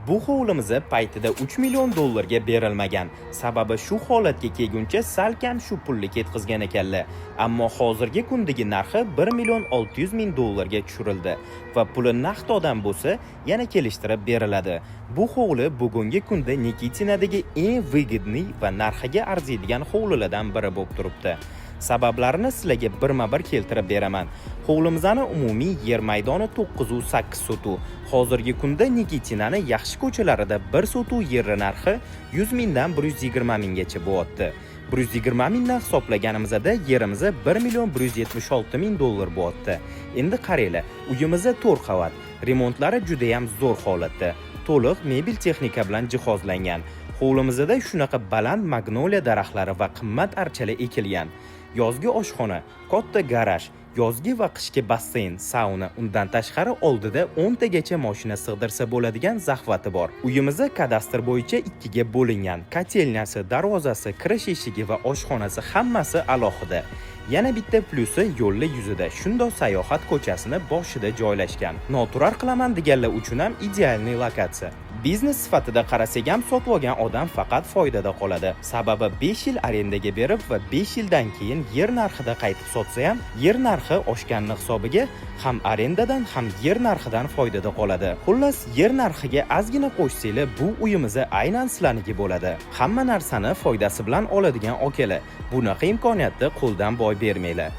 Bu hovlimiz paytida 3 million dollarga berilmagan. Sababi, shu holatga kelguncha salkam shu pulni ketkizgan ekanlar. Ammo hozirgi kundagi narxi 1 million 600 ming dollarga tushirildi va puli naqd odam bo'lsa, yana kelishtirib beriladi. Bu hovli bugungi kunda Nikitinadagi eng выгодный va narxiga arziydigan hovlilardan biri bo'lib turibdi. Sabablarini sizlarga birma-bir keltirib beraman. Hovlimizni umumiy yer maydoni 9,8 sotu. Hozirgi kunda Nikitinani yaxshi ko'chalarida 1 sotu yerni narxi 100 mingdan 120 minggacha bo'lyapti. 120 mingdan hisoblaganimizda yerimiz 1 million 176 ming dollar bo'lyapti. Endi qaranglar, uyimiz 4 qavat, remontlari juda ham zo'r holatda. To'liq mebel texnika bilan jihozlangan. Hovlimizda shunaqa baland magnoliya daraxtlari va qimmat archalar ekilgan. Yozgi oshxona, katta garaj, yozgi va qishki basseyn, sauna, undan tashqari oldida 10 tagacha mashina sig'dirsa bo'ladigan захват i bor. Uyimiz kadastr bo'yicha ikkiga bo'lingan. Котельня si, darvozasi, kirish eshigi va oshxonasi hammasi alohida. Yana bitta plyusi, yo'lli yuzida, shundoq Sayohat ko'chasini boshida joylashgan. Noturar qilaman deganlar uchun ham идеальный lokatsiya. Biznes sifatida qarasak ham, sotib olgan odam faqat foydada qoladi. Sababi, 5 yil arendaga berib va 5 yildan keyin yer narxida qaytib sotsa ham, yer narxi oshganini hisobiga ham arendadan, ham yer narxidan foydada qoladi. Xullas, yer narxiga ozgina qo'shsanglar, bu uyimiz aynan sizlarniki bo'ladi. Hamma narsani foydasi bilan oladigan okalar, bunaqa imkoniyatni qo'ldan boy bermanglar.